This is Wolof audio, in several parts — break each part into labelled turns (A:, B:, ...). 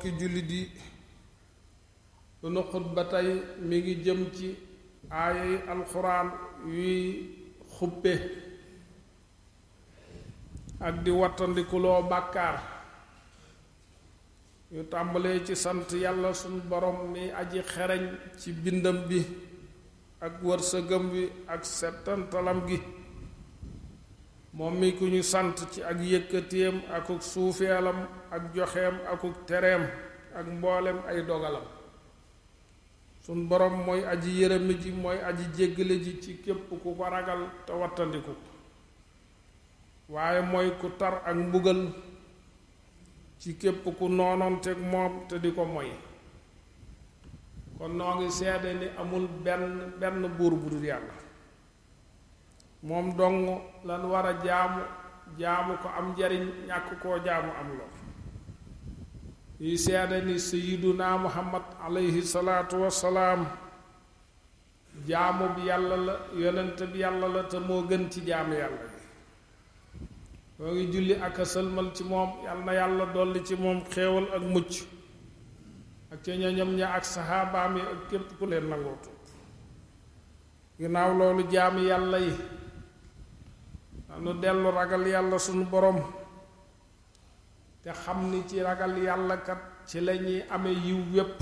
A: mbokki jullit yi sunu xutba tey mi ngi jëm ci aayay alxuraan yuy xuppe ak di wattandikuloo bàkkaar ñu tàmbalee ci sant yàlla sunu borom mi aji xereñ ci bindam bi ak wërsëgam bi ak settantalam gi moom mi ku ñu sant ci ak yëkkateem akuk suufeelam ak joxeem akuk tereem ak mboolem ay dogalam sun borom mooy aji yërëmi ji mooy aji jéggale ji ci képp ku ko ragal te wattandiku waaye mooy ku tar ak mbugal ci képp ku noonoonteeg moom te di ko moy kon noo ngi seede ni amul benn buur bu dul yàlla moom dong lan war a jaamu ko am njariñ ñàkk koo jaamu am lor yi seede ni sayyiduna muhammad alayhi salaatu wassalaam jaamu bi yàlla la yonent bi yàlla la te moo gën ci jaamu yàlla yi moo ngi julli ak a sëlmal ci moom yàlla na yàlla dolli ci moom xéewal ak mucc ak ca ñoñam ña ak saxaabaam yi ak képp ku leen nangoo topp ginnaaw loolu jaami yàlla yi nu dellu ragal yàlla sunu borom te xam ni ci ragal yàlla kat ci lañuy amee yiw wépp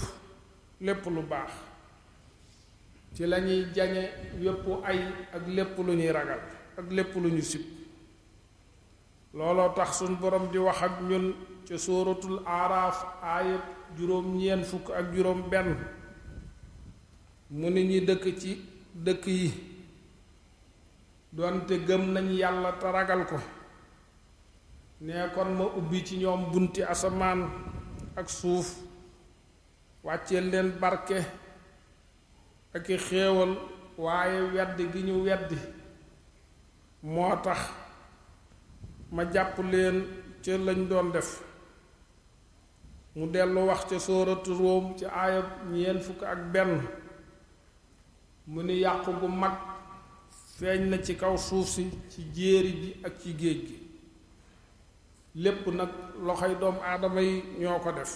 A: lépp lu baax ci lañuy jañe wépp ay ak lépp lu ñuy ragal ak lépp lu ñu sib looloo tax sunu borom di wax ak ñun ca sóoratul aaraaf aayat juróom-ñeent fukk ak juróom benn mu ni ñi dëkk ci dëkk yi doonte gëm nañ yàlla te ragal ko nee kon ma ubbi ci ñoom bunti asamaan ak suuf wàcceel leen barke ak i xéewal waaye weddi gi ñu weddi moo tax ma jàpp leen ca lañ doon def mu dellu wax ca sóoratu Róom ci aayab ñeent fukk ak benn mu ni yàqu gu mag feeñ na ci kaw suuf si ci jéeri ji ak ci géej gi lépp nag loxoy doomu aadama yi ñoo ko def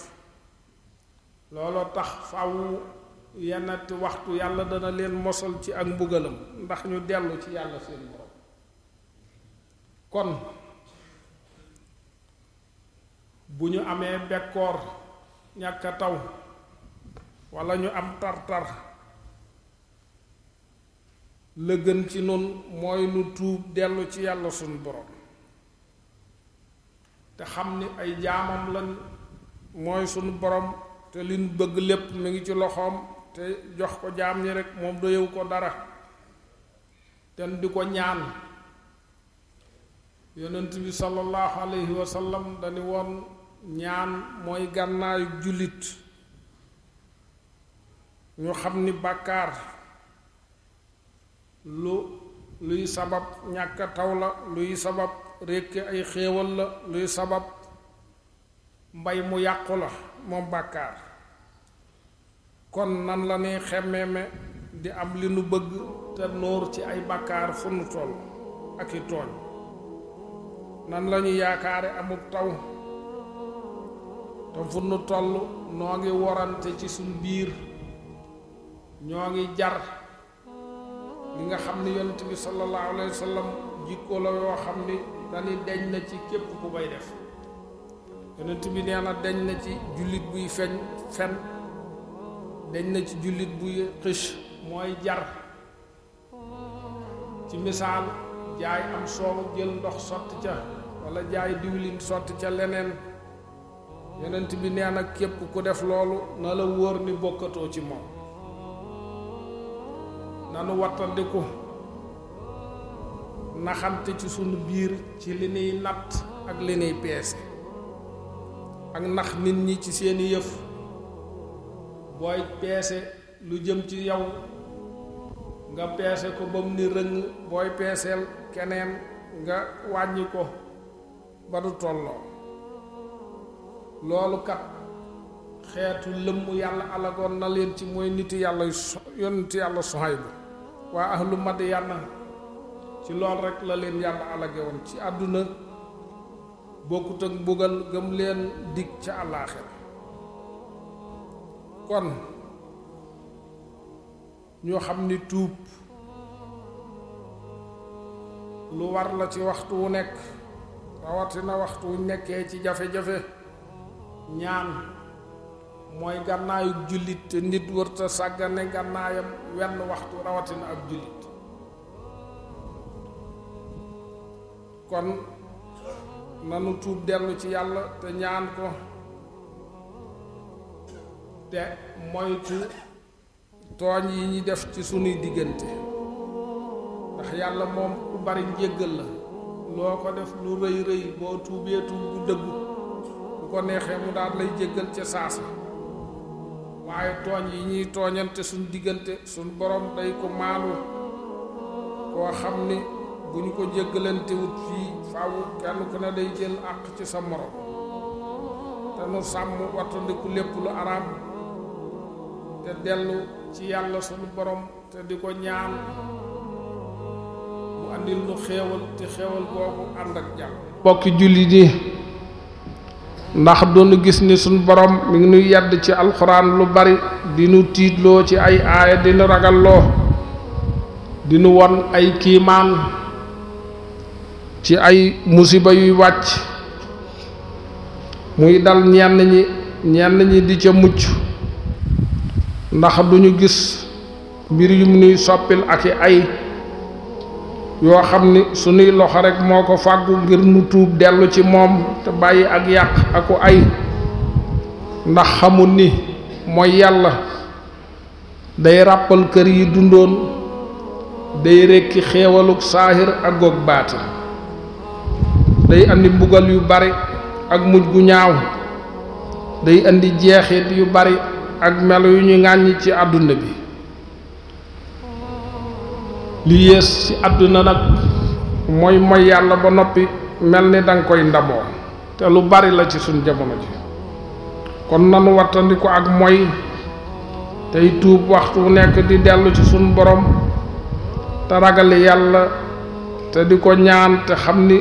A: looloo tax faw yennati waxtu yàlla dana leen mosal ci ak mbugalam ndax ñu dellu ci yàlla seen borom kon bu ñu amee bekkoor ñàkk a taw walla ñu am tar-tar la gën ci nun mooy nu tuub dellu ci yàlla sunu borom te xam ni ay jaamam lañ mooy sunu borom te li nu bëgg lépp mi ngi ci loxoom te jox ko jaam ñi rekk moom doyewu ko dara te di ko ñaan yonent bi sallallahu alayhi wa sallam dañu woon ñaan mooy gànnaayu jullit ñu xam ni bàkkaar luy sabab ñàkk taw la luy sabab rekk ay xéewal la luy sabab mbay mu yàqu la moom bàkkaar kon nan la ñuy xemmeeme di am li nu bëgg te nóor ci ay bàkkaar fu nu toll ak i tooñ nan la ñu yaakaare amub taw te fu nu toll noo ngi worante ci suñ biir ñoo ngi jar li nga xam ni yonent bi sallallahu alayhi wa sallam jikko la yoo xam ni dañuy deñ na ci képp ku koy def yonent bi nee na deñ na ci jullit buy fen deñ na ci jullit buy xëch mooy jar ci misaal jaay am soow jël ndox sotti ca walla jaay diwlin sotti ca leneen yonent bi nee na képp ku def loolu na la wóor ni bokkatoo ci moom nanu wattandiku naxante ci sunu biir ci li nuy natt ak li nuy peese ak nax nit ñi ci seeni yëf booy peese lu jëm ci yow nga peese ko ba mu ni rëng booy peeseel keneen nga wàññi ko ba du tolloo loolu kat xeetu lëmm yàlla alagoon na leen ci mooy nit yàlla yonent yàlla Suhaybu waa ahlu Madyana ci lool rekk la leen yàlla alage woon ci àdduna bokkut ak mbugal gëm leen dig ca àllaaxira kon ñu xam ni tuub lu war la ci waxtu wu nekk rawatina waxtu wu nekkee ci jafe-jafe ñaan mooy gànnaayu jullit te nit wërta sàggane gànnaayam wenn waxtu rawatina ab jullit kon nanu tuub dellu ci yàlla te ñaan ko te moytu tooñ yi ñi def ci sunuy diggante ndax yàlla moom ku bari njéggal la loo ko def lu rëy rëy boo tuubee tuub bu dëggu bu ko neexee mu daal lay jéggal ca saasa waaye tooñ yi ñuy tooñante suñ diggante suñ borom day ko maanu koo xam ni bu ñu ko jéggalantewut fii faaw kenn ku ne day jël àq ci sa morom te nu sàmm wattandiku lépp lu araam te dellu ci yàlla sunu borom te di ko ñaan mu andil nu xéewal te xéewal boobu ànd ak jàmm bokki jullit yi ndax doonu gis ni sunu borom mi ngi nuy yedd ci alxuraan lu bari di nu tiitloo ci ay aaya di nu ragalloo di nu won ay kiimaan ci ay musiba yuy wàcc muy dal ñenn ñi di ca mucc ndax duñu gis mbir yu mu nuy soppil ak i ay yoo xam ni sunuy loxo rekk moo ko fàggu ngir nu tuub dellu ci moom te bàyyi ak yàq aku ay ndax xamul ni mooy yàlla day ràppal kër yi dundoon day rekki xéewaluk saahir ak goog baatin day andi mbugal yu bari ak mujj gu ñaaw day andi jeexit yu bari ak melo yu ñu ŋàññi ci àdduna bi li yées ci àdduna nag mooy yàlla ba noppi mel ni danga koy ndamoo te lu bari la ci suñ jamono ji kon nanu wattandiku ak mooy tey tuub waxtu wu nekk di dellu ci suñ borom te ragal yàlla te di ko ñaan te xam ni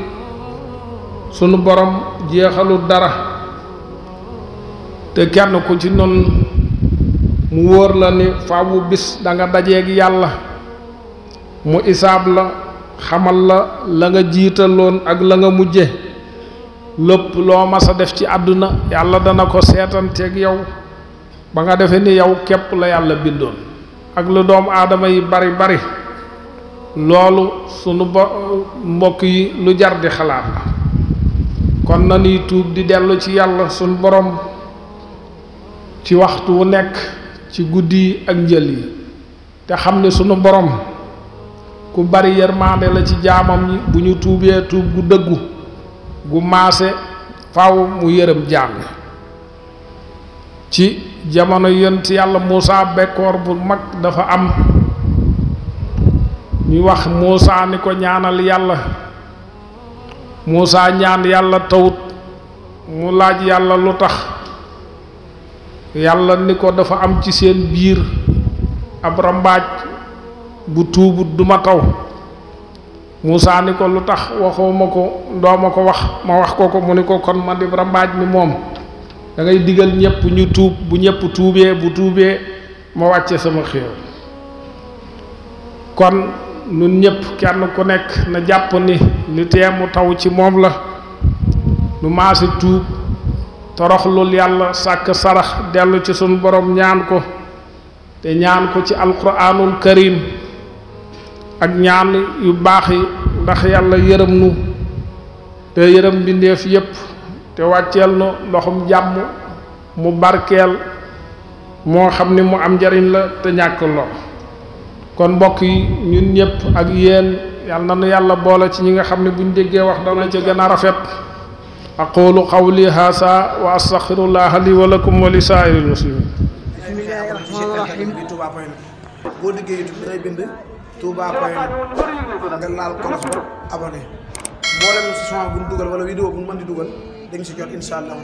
A: sunu borom jeexalu dara te kenn ku ci noonu mu wóor la ni faawu bis da nga dajeeg yàlla mu isaab la xamal la nga jiitaloon ak la nga mujje lépp loo mas a def ci àdduna yàlla dana ko seetanteeg yow ba nga defe ni yow képp la yàlla bindoon ak lu doomu aadama yi bari loolu sunu mbokk yi lu jar di xalaat la kon nanuy tuub di dellu ci yàlla sunu borom ci waxtu wu nekk ci guddi yi ak njël yi te xam ne sunu borom ku bari yërmaande la ci jaamam ñi bu ñu tuubee tuub gu dëggu gu maase faw mu yërëm jaam ñi ci jamono yonent yàlla Muusaa bekkoor bu mag dafa am ñu wax Muusaa ni ko ñaanal yàlla Muusaa ñaan yàlla tawut mu laaj yàlla lu tax yàlla ni ko dafa am ci seen biir ab rambaaj bu tuubut duma taw Muusaa ni ko lu tax waxoo ma ko doo ma ko wax ma wax ko mu ni ko kon ma di rambaaj mi moom da ngay digal ñépp ñu tuub bu ñépp tuubee bu tuubee ma wàcce sama xéew kon nun ñépp kenn ku nekk na jàpp ni li teemu taw ci moom la nu maasi tuub toroxlul yàlla sàkk sarax dellu ci sunu borom ñaan ko te ñaan ko ci alquraanul karim ak ñaan yu baax yi ndax yàlla yërëm nu te yërëm mbindeef yépp te wàcceel nu ndoxum jàmm mu barkeel moo xam ni mu am njariñ la te ñàkk lor kon mbokk yi ñun ñëpp ak yéen yàlla na nu yàlla boole ci ñi nga xam ne buñ déggee wax dana ca gën a rafet aqulu qawli haasa wa astaghfirullaha li wa lakum wa li saa'iril muslimin
B: bismillahi rahmaani rahim Touba Point boo liggéey YouTube dangay bind Touba Point nga laal kolos ba abonné mboolem son bu ñu dugal wala vidéo bu ñu mën di dugal dañ si jot incha allah.